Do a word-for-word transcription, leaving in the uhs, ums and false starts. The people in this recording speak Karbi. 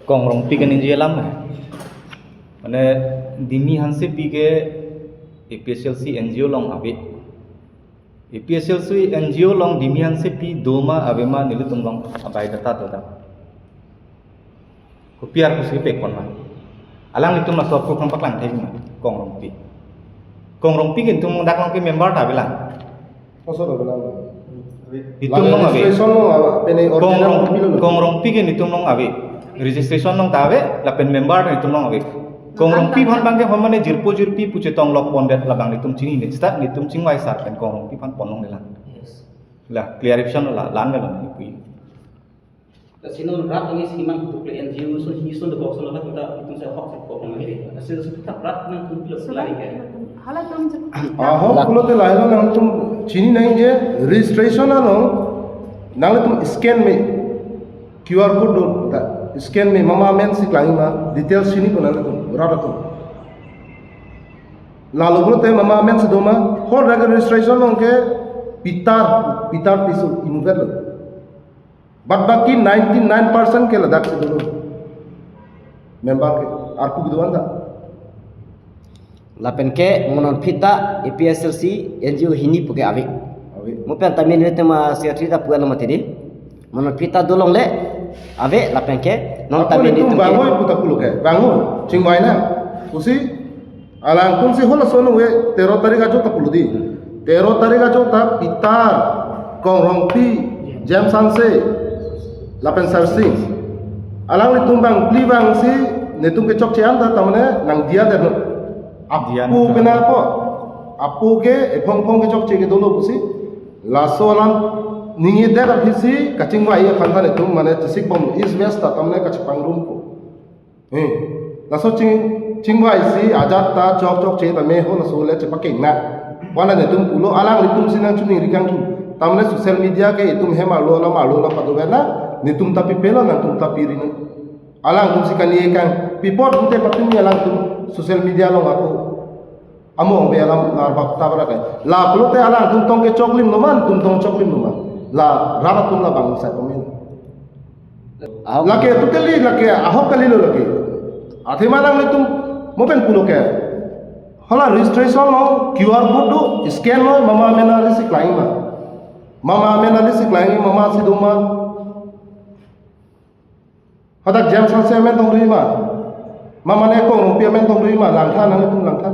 Kong Rongpi ke ningje alam hai. Mane Dimi Hansepi ke A P H L C N G O along ave. A P H L C N G O along Dimi Hansepi do ma ave ma nelitum along abai data do dak. Kopi arpu si pekpon ma. Alanglitum laso aphu kang paklang thek ma Kong Rongpi. Kong Rongpi ke nelitum dak along ke member ta ave lang. Koson ave lang? Itum along ave. Registration along ave, pene Kong original Rong, copy lo. Kong Rongpi ke nelitum along ave. Registration along ta ave, lapen member nelitum along ave. Kong Rongpi aphan abang ke hom mane jirpo jirpi pu chetong lok pondet labang nelitum chinine. Seta nelitum chingvai sar pen Kong Rongpi aphan pon longle lang. Yes. La clarification la lan lo ni pui. Lasi non rat ini si mang tu kle N G O so hi so de box lo kita itum sa hok sa kok nang ke. Lasi so kita rat nang tu pilo. Sudah, lagi ke. Halatum je. Ahok pulote lahelo nangtum chini nangji, registration along nangtum scan me, Q R code do ta, scan me mama amen si klangji ma, details chinipo nangtum, rat atum. Lalo pulote mama amen si do ma, hor dak registration along ke Peter, Peter Tisso inutvet lo. Bad baki ninety-nine percent ke ladak si dolo. Member ke, arpu kedo-an ta. Lapen ke mo non phit ta A P H L C N G O hini pu ke ave. Ave. Mo pen ta min rete ma secretary ta pu-an lo mati di. Mo non phit ta dolongle ave lapen ke non ta min nelitum itum ke bangoi pu ta pulo ke, bangoi. Chingvai nang. Pusi alangtum si halaso nung ve tero tarik ajo ta pulo di. Tero tarik ajo ta Peter, Kong Rongpi, James Hanse, lapen Sarsing. Alanglitum bang phli bang si nelitum kechokche an ta tamane nang diya der no. Diya apo na. Pena apo. Apo ke ephong phong kechokche ke dolo pusi. Laso alam ningje der aphi si kachingvai aphan ta nelitum mane chesik bom East West ta tamane kachepangrum ko. Eh, laso ching, chingvai si ajat ta chok chokche ta me ho laso le chepakeng na. Wana nelitum pulo alanglitum si nang chuning rikang tu. Tamane social media ke itum hem arlo alam arlo alam pado na. Nelitum ta pipelo nangtum ta piri na. Alangtum si kani ekang pipot ute patumi alangtum social media along ako. Amo ong be alam narbak tabra kai. La pulote alangtum tong kechoklim lo ma, nelitum tong choklim lo ma. La rat atum labang sai pamin. Ahok. Lake totally lake ahok kalilo lake. Athema nanglitum mo pen pulo ke. Hala registration lo, Q R code do, scan lo, mama amen ali si klangji ma. Mama amen ali si klangji, mama si do ma. Hadak James Hanse amen tong do ma. Mama ne Kong Rongpi amen tong do ma, langtha nanglitum langtha.